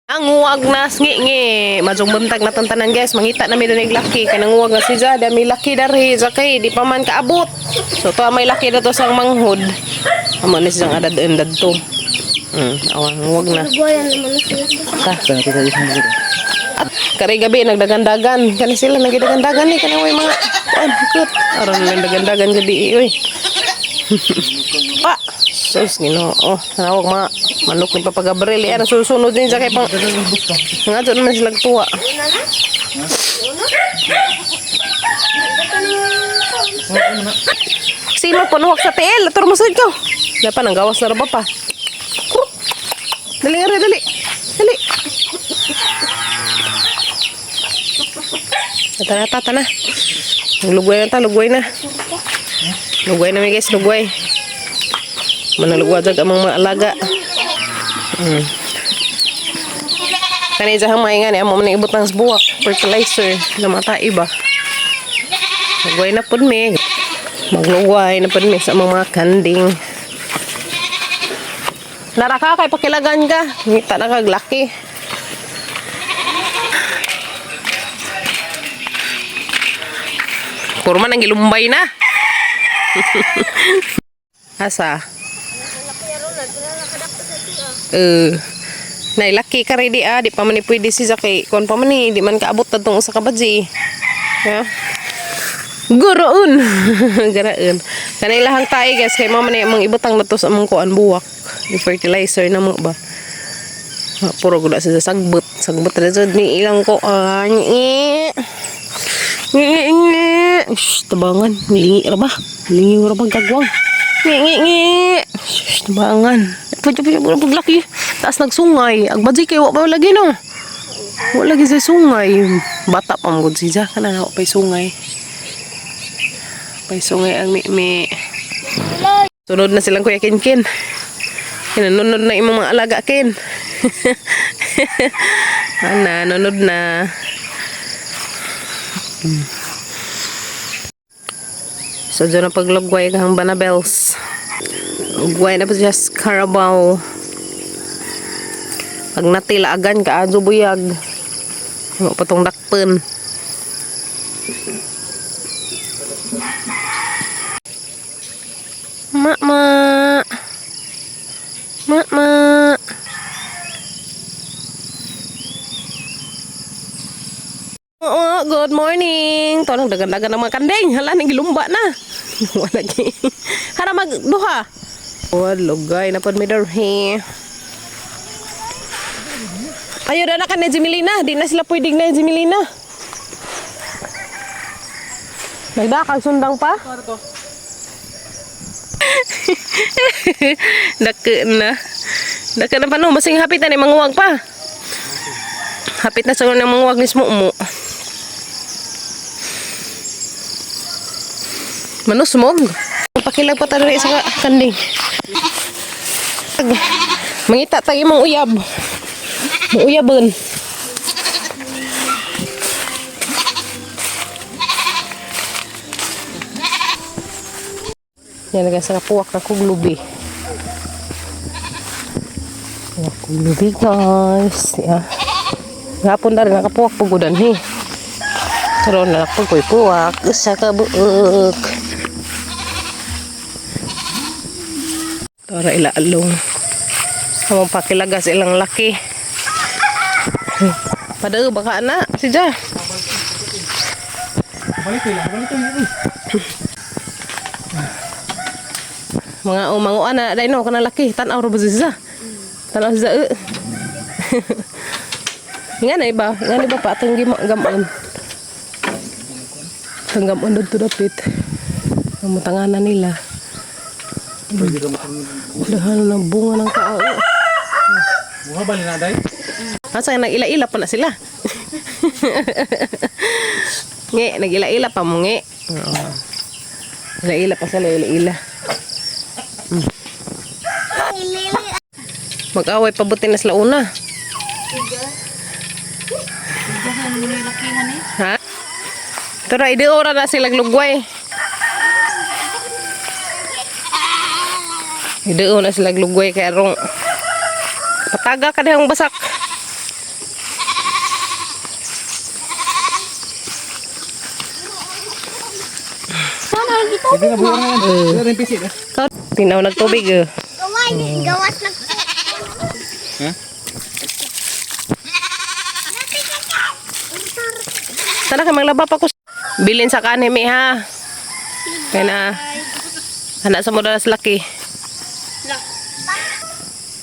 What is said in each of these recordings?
Anguwag na ngi majong buntag na tantanan, guys. Mangita na mi dunay laki kay nanguwag na si Jada, may laki dari sa kay di pa man kaabot. So to may laki dato sang manghod. Amo ni siyang adad dadto. Awang nguwag na. Buwayan naman na sila. Ta. Sana ko sa isang dito. At kari gabi nagdagandagan kani sila, nagdagandagan ni kani way mga kuan hukot. Aron nagdagandagan gabi oy. Pa. Sus, Ginoo. Nawag mga manok ni Papa Gabriel. Yan, susunod din sa kay pang. Nga doon naman sila tuwa. Sino punuwak sa TL? Atur mo sa ikaw. Dapat nang gawas na raba pa. Kru. Dali nga rin, dali. Dali. Tara na, tara na. Lugway na ta, lugway na. Lugway na mi, guys, lugway. Manalugwa jag among mga alaga. Kani dyan may nga ni amo man ibutang sa buwak, fertilizer na mata iba. Lugway na pud mi. Maglugway na pud mi sa among mga kanding. Naraka kay pakilagan ka. Ngita na kag laki. Puro man ang gilumbay na. Asa? Eh, nay laki ka ready ah, di pa man ni pwede si Zaki. Kon pa man ni, di man kaabot na tong usa ka badji. Ha? Guraon. Garaon. Kanay lahang tae, guys, kay mama ni among ibutang na to sa among kuan buwak. Yung fertilizer na mo ba. Ah, puro gud sa sagbot. Sagbot ra jud ni ilang kuan. Ngi. Ngi ngi. Shh, tabangan. Lingi ra ba? Lingi ra ba gagwang? Ngi ngi ngi. Shh, tabangan. Pwede pwede pwede paglaki. Taas nagsungay. Ag badji kay wa pa lagi no. Wa lagi sa sungay. Bata pa mo gud siya kana wa pay sungay. Pay sungay ang mi. Sunod na silang Kuya Kinkin. Kinanunod na imong mga alaga, Kin. Ana, nunod na. So, dyan na paglugway kahang Banabels. Lugway na pa siya sa Carabao. Pag natilagan ka, adyo buyag. Mo patong dakpen. Mama. Mama. Oo, good morning. Ito nang dagan-dagan ng mga kanding. Hala, nang gilumba na. Wala gi. Hara magduha. Oh, lugay na pod mi darhi. Ayo na ka na Jimilina. Di na sila pwedeng na Jimilina. Nagdakag sundang pa? Daki na. Daki na pa no. Masing hapit na ni manguwag pa. Hapit na sa ng manguwag ni Smumo. Manusmog. Pakilag pa tayo sa kanding. Mangita tayo imong uyab. Mong uyabon. Yan guys, nakapuwak na kong lubi. Puwak kong lubi, guys. Yeah. Gapon na rin nakapuwak pugudan he. Karon na ako ko'y puwak. Usa ka buok. Para ilaalong. Among pakilagas ilang laki. Padao baka na si Ja. Balik ko lang, balik ko lang. Mga umanguan na dai no kana laki tan-aw ra ba siya? Tan-aw siya. Eh. Nga na iba, nga na iba pa atong gamon. Atong gamon dadto dapit. Ang mutanganan nila. Pwede ka makang Dahan ng bunga ng kao. buha ba nila day? Asa nag-ila-ila pa na sila. Nge, nag-ila-ila pa mo nge. Oo. Ila-ila pa sila, ila-ila. Mag-away pabuti na sila una. Ha? Tara, idi ora na sila lugway. Idi na sila lugway kay arong pataga ka dihang basak. Sige na buha na yan. Wala rin pisit eh. Tinaw nagtubig eh. Gawas, gawas na. Ha? Sana kay maglaba pa ko. Bilin sa kanhi mi ha. Kaya na. Anak sa mo dalas laki.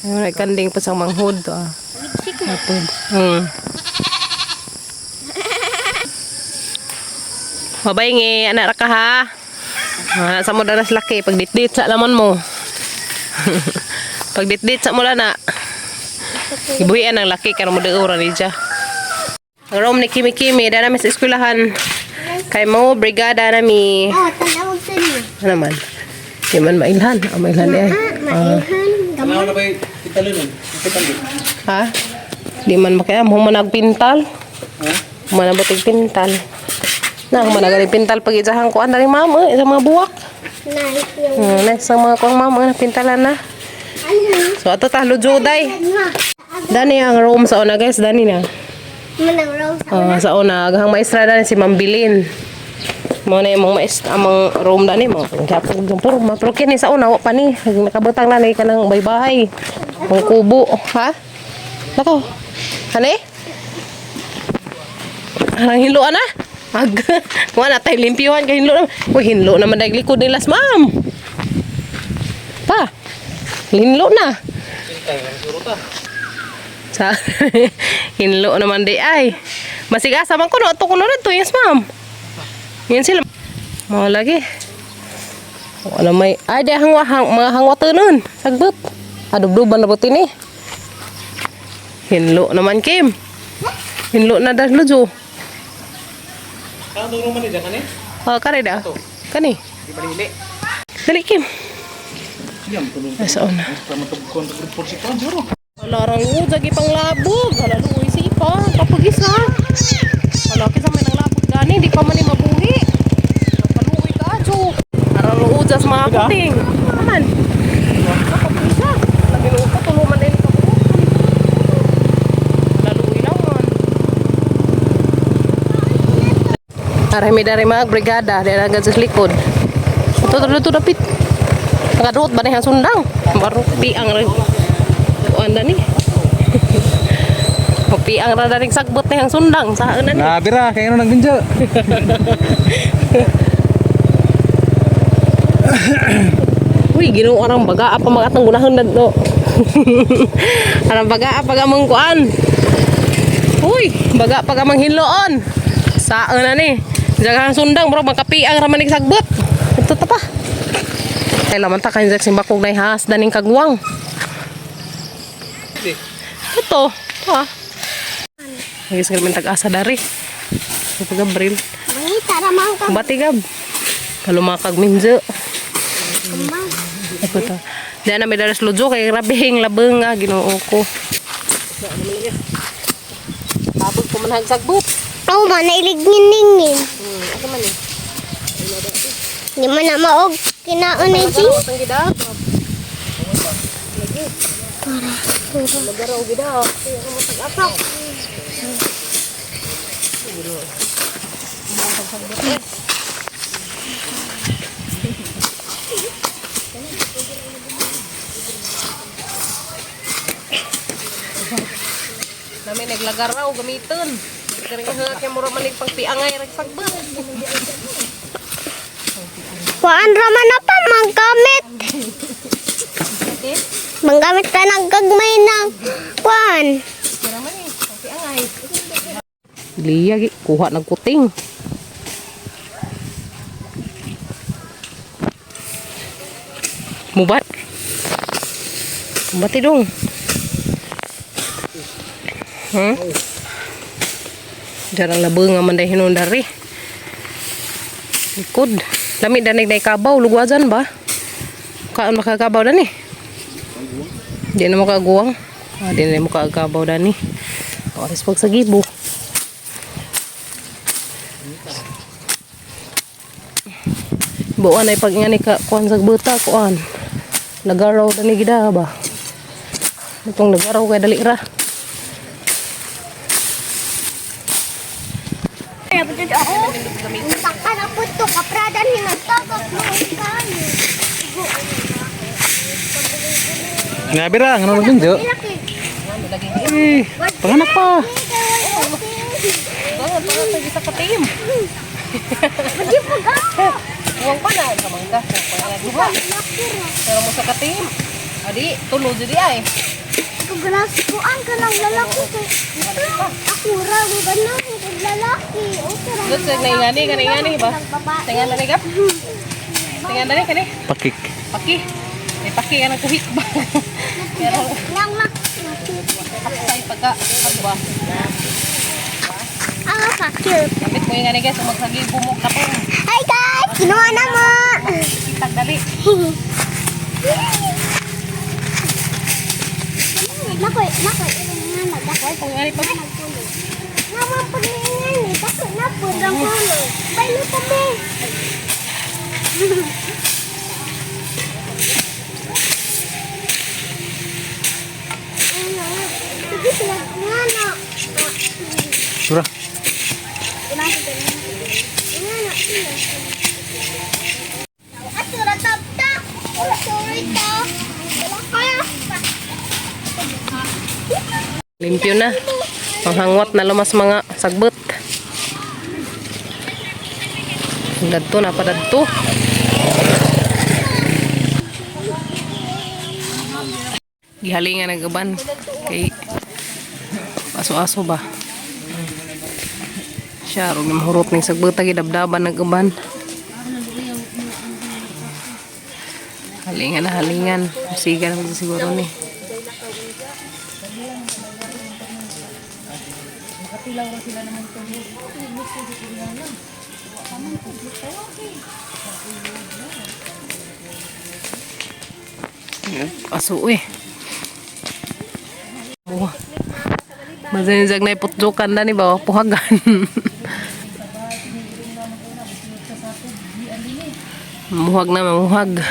Ayun, ay kanding pa sa manghod to ah. Hapon. Mabay ngi, anak ra ka ha. Anak sa mo dalas laki pagditdit sa lamon mo. Pagditdit sa mo na. Ibuhian ang laki karon mo duora ni siya. Ang room ni Kimi Kimi, dara mi sa eskwelahan. Kay mo brigada na mi. Oh, tanawag sa niyo. Ano man? Di man mailhan. Ah, mailhan di ay. Ah, mailhan. Tanaw na ba yung pitalo nun? Pitalo. Ha? Di man makaya. Human nagpintal. Ha? Human na batig pintal. Na, human na galing pintal pag isahan ko. Ano rin ma'am, eh, sa mga buwak. Nice yung. Nice sa mga kuang ma'am, eh, pintalan na. Ano? So, ato ta, lujuday. Ano? Dani ang room sa una guys, dani na. Manang rose. Ah, sa una, aghang maestra dani si Ma'am Bilin. Mo na yung mga maestra, amang room dani mo. Gapon yung puro ma pero kini sa una wa pa ni. Nakabutang na ni kanang baybay. Ang kubo, ha? Nako. Hani? Arang hinlo ana. Ag, wa na tay limpyuhan kay hinlo na. Uy, hinlo naman dahil likod nila, ma'am. Pa. Hinlo na. Sa hinlo naman di ay. Masigasa man kuno ato kuno to yes ma'am. Yan sila. Mao lagi. Wala may ay di hangwa hang, mga hangwa nun. Sagbot. Adubduban na buti ni. Hinlo naman Kim. Hinlo na dahil lujo. Saan itong room man niya kani? Oh, kare da. Kani. Di balili. Dali Kim. Siyam tulong. Ay, saan na? Basta matugkon sa grupo si Kwan siguro. Wala rang jagi pang labog. Wala luoy si ipa. Kapag isa. Wala kisa may nang labog gani. Di pa man ni mabuhi. Kaluoy ka, Jo. Arang luoy sa mga kuting. Aman. Kapag isa. Lagi luoy ka. Tulo man din ka. Laluoy lang man. Aray mi dari mga brigada. Di agad sa likod. Ito, ito, ito, dapit. Nakaduot ba na yung sundang? Baru piang rin. Kuan na ni. Piang ra daring sagbot na yung sundang. Saan na ni? Nabira, kaya ano nang binjo. Uy, ginoo arang baga apa mga atong gunahon na no. Arang baga apa gamang kuan. Uy, baga pa gamang hinloon. Saan na ni? Jagang sundang bro makapiang ra man sagbot. Ito ta pa. Kay laman ta kay simbakog na has daning kagwang. Ito, ha. Lagi sa tag-asa dari. Ito Gabriel. Mangita ramang ka. Bati gab. Palumakag minjo. Kumang. Ako to. Diyan na may daras lujo kay grabeng labeng nga Ginoo ko. Habog ko man hagsagbot. Oh, man, nailig-ningin. Ako man eh. Di man na maog kinaon ni G. Ang gida. Magaraw gida. Nami naglagar raw gamiton. Kering kay mura manig pangpiangay rag sagbot. Kuan raman na pa manggamit. Manggamit ta ng gagmay ng kuan. Liya gi kuha ng kuting. Mubat. Mubati dong. Jarang labeng nga man dahil hinon dari. Likod. Lami danig na ikabaw. Lugwajan ba? Kaan makakabaw dani? Di na makaguwang. Ah, di na makakabaw dani. Oras pag sa gibo. Buwan ay pag nga ni ka kuan sa buta kuan. Nagaraw dani gida ba. Itong nagaraw kay dali ra. Dapat ako. Takpan na po to. Kapradan hinagtagap mo. Kayo. Nga bira, ngano nagbinjo? Eh, panganak pa. Bangon pa nga sa katim. Pwede po ka. Uwang pa na sa mangga. Duha. Pero mo sa katim. Adi, tulo jud ay. Kuan ka lang lalaki kay. Ako ra mo ganahan kog lalaki. Okay ra. Dut sa naingani ka naingani ba? Tingan na gap. Tingan na kani. Pakik. Paki. May paki ka ng kuhik ba? Pero Lang lang. paksay pagka pagba. Ah, ka-cute. Gamit mo yung guys, kung magsagi bumok na po. Hi guys, kinuha na mo. Kitag dali. Nakoy, nakoy, nga nagdakoy. Kung ngani pa ba? Naman pag niingani, dako na po ang ulo. Baylo pa be. Ano? Sige sila nga na. Sura. Ato ra tapta. Sorry ta. Wala kaya. Limpyo na. Panghangwat na lumas mga sagbot. Dadto na pa dadto. Gihalingan ang gaban kay aso-aso ba. Siya rog mahurot ning sagbot gidabdaban ng gaban. Halingan na halingan. Siga na siguro ni. Aso eh. Buha. Mazinzag na iputjukan na ni ba? Puhagan. Muhag na, mamuhag.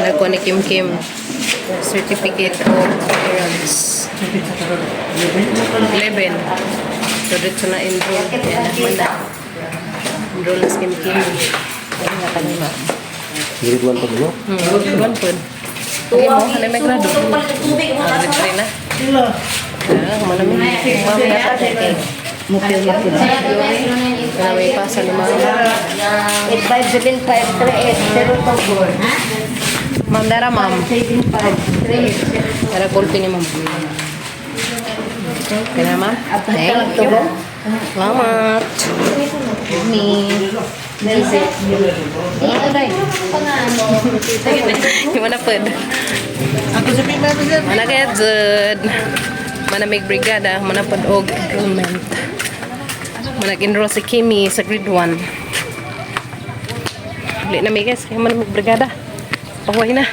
Nagkuha ni Kim Kim. Certificate of appearance. 11. So, dito na enroll. Yan, mana. Enroll na si Kim Kim. Grade 1 pa mo. One po. Sige mo, ano may grado? Ah, grade 3 na. Ah, kumana mi. Ma'am, yata. Kana may pasa ni ma'am. 857538024. Ma'am, dara ma'am. 7538. Dara kulpi ni ma'am. Kana ma'am? Thank you. Salamat. Mi. Gimana pud? Mana kaya jud? Mana may brigada, mana pud og enrollment. Mana enroll si Kimi sa grade 1. Bili na mi guys, kaya mana may brigada. Pahuway na.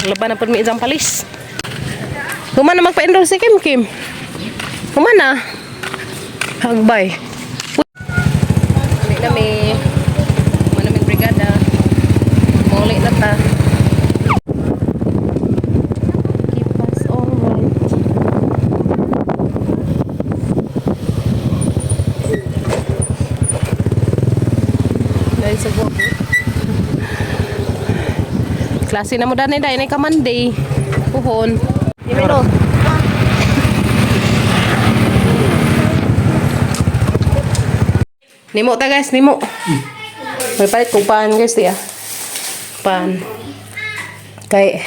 Laban na pud mi isang palis. Humana magpa-enroll si Kim Kim. Humana. Hagbay. Uli na mi. Mana may brigada. Mauli na ta. Keep us alright. Dahil sa buwag. Klase na mo dani dahil na ka Monday. Puhon. Yemiro. Nimo ta guys, nimo. May palit kong pan guys diya. Pan. Kay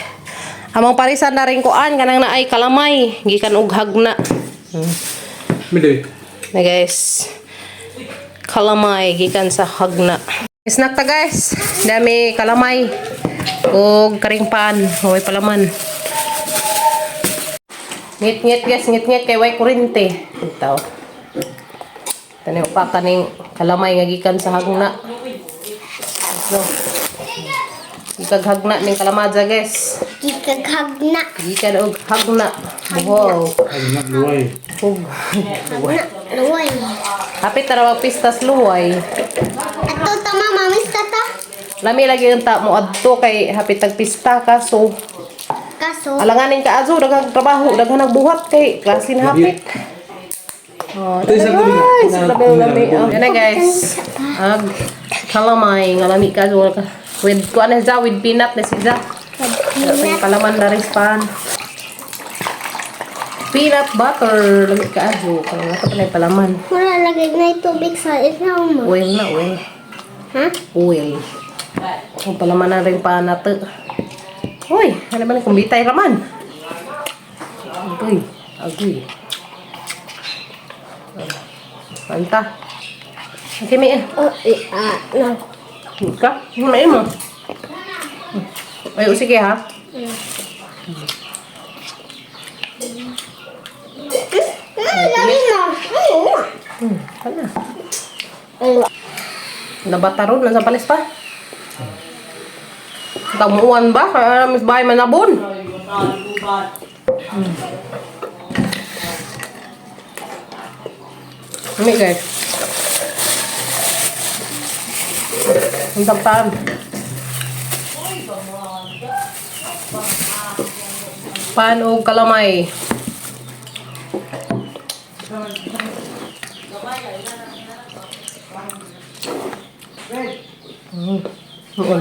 among parisan na rin kuan kanang naay kalamay gikan og hagna. Mili. Na guys. Kalamay gikan sa hagna. Snack ta guys. Dami kalamay og karing pan, way palaman. Ngit-ngit guys, ngit-ngit kay way kurente. Itaw. Tani pa kaning kalamay nga gikan sa hagna. So, gikag hagna ning kalamadya guys. Gikaghagna. Gikan og hagna. Buhaw. Ay, na luway. Ug. Hagna. Luway. Hapit na raw pistas luway. Ato ta mama, mista ta. Lami lagi yung ta mo adto kay hapit tag pista ka so Kaso, Alanganin ka azo, daghang trabaho, daghang nagbuhat kay klase na hapit. Oh, Ito isang gabi na. guys, grabe lami. Oh. Yan na guys. Ag kalamay nga lami ka so with kuan na siya, with peanut na siya. Peanut. Palaman na rin pan. Peanut butter lami ka azo. Kaya nga pa na palaman. Wala lagi na tubig sa isaw mo. Oil na oil. Ha? Oil. Ang palaman na rin pa nato. Uy, ano ba ni kumbitay raman? Agoy, agoy. Manta. Okay, may Oh, eh, ah, no. Ka? May mo. Ay, o, sige ha. Lagi na. Wala. Nabataron, nasa palis pa. Tamuan ba? Ah, Miss Bay manabon. Ini guys. Ang tagtaan. Pan o kalamay. Oo.